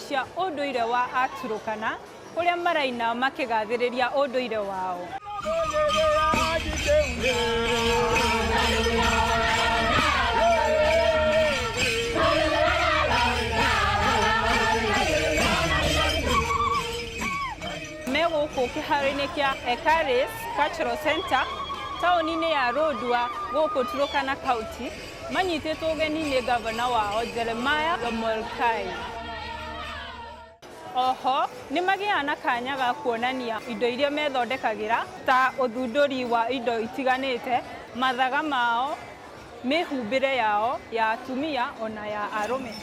Cia ũndũire wa Aturũkana kũrĩa maraina makĩgathĩrĩria ũndũire wao. Me gũkũ kĩharo-inĩ kĩa Ekaris Cultural Center taũni-inĩ ya Lodwar gũkũ Turkana County, manyitĩtwo ũgeni nĩ gavana wao Jeremiah Lomolkai. Oho nĩ magĩaga na kanya ga kuonania indo iria methondekagĩra ta ũthundũri wa indo itiganĩte, mathaga mao, mĩhumbĩre yao ya atumia ona ya arũme.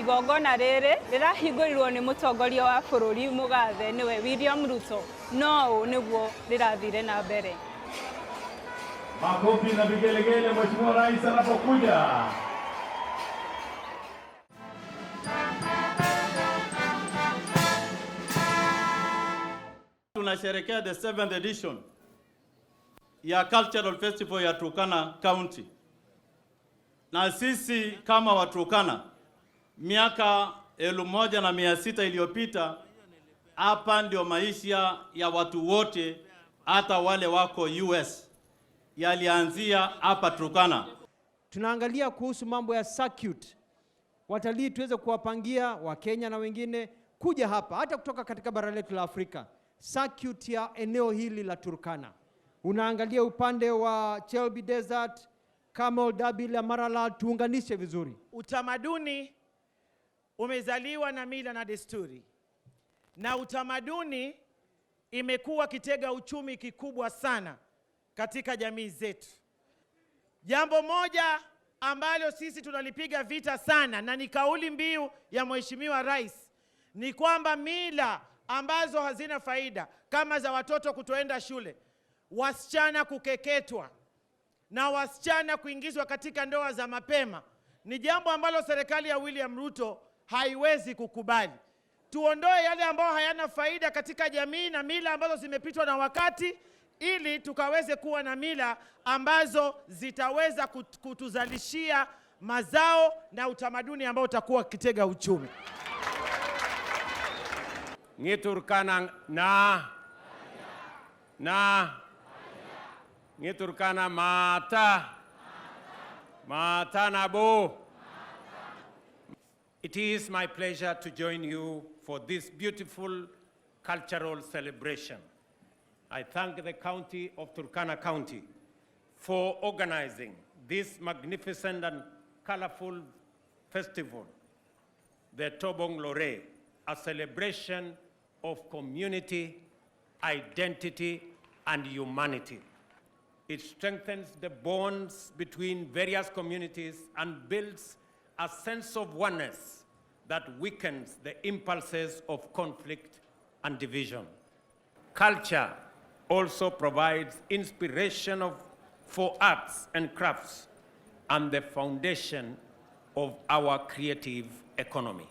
Igongona rĩrĩ rĩrahingũrirwo nĩ mũtongoria wa bũrũri mũgathe nĩwe William Ruto, no ũũ nĩguo rĩrathire na mbere. Makofi na vigelegele Mheshimiwa Rais anapokuja. Tunasherekea the 7th edition ya Cultural Festival ya Turkana County. Na sisi kama Waturkana miaka 1600 iliyopita, hapa ndio maisha ya watu wote, hata wale wako US, yalianzia hapa Turkana. Tunaangalia kuhusu mambo ya circuit, watalii tuweze kuwapangia Wakenya na wengine kuja hapa hata kutoka katika bara letu la Afrika, circuit ya eneo hili la Turkana. Unaangalia upande wa Chelbi Desert, Camel Derby la Maralal, tuunganishe vizuri. Utamaduni umezaliwa na mila na desturi, na utamaduni imekuwa kitega uchumi kikubwa sana katika jamii zetu. Jambo moja ambalo sisi tunalipiga vita sana na ni kauli mbiu ya Mheshimiwa Rais ni kwamba mila ambazo hazina faida kama za watoto kutoenda shule, wasichana kukeketwa na wasichana kuingizwa katika ndoa za mapema ni jambo ambalo serikali ya William Ruto haiwezi kukubali. Tuondoe yale ambayo hayana faida katika jamii na mila ambazo zimepitwa na wakati, ili tukaweze kuwa na mila ambazo zitaweza kutuzalishia mazao na utamaduni ambao utakuwa kitega uchumi. Ngiturkana na na Ngiturkana mata mata nabo. It is my pleasure to join you for this beautiful cultural celebration. I thank the county of Turkana County for organizing this magnificent and colorful festival, the Tobong Lore, a celebration of community, identity, and humanity. It strengthens the bonds between various communities and builds a sense of oneness that weakens the impulses of conflict and division. Culture also provides inspiration for arts and crafts and the foundation of our creative economy.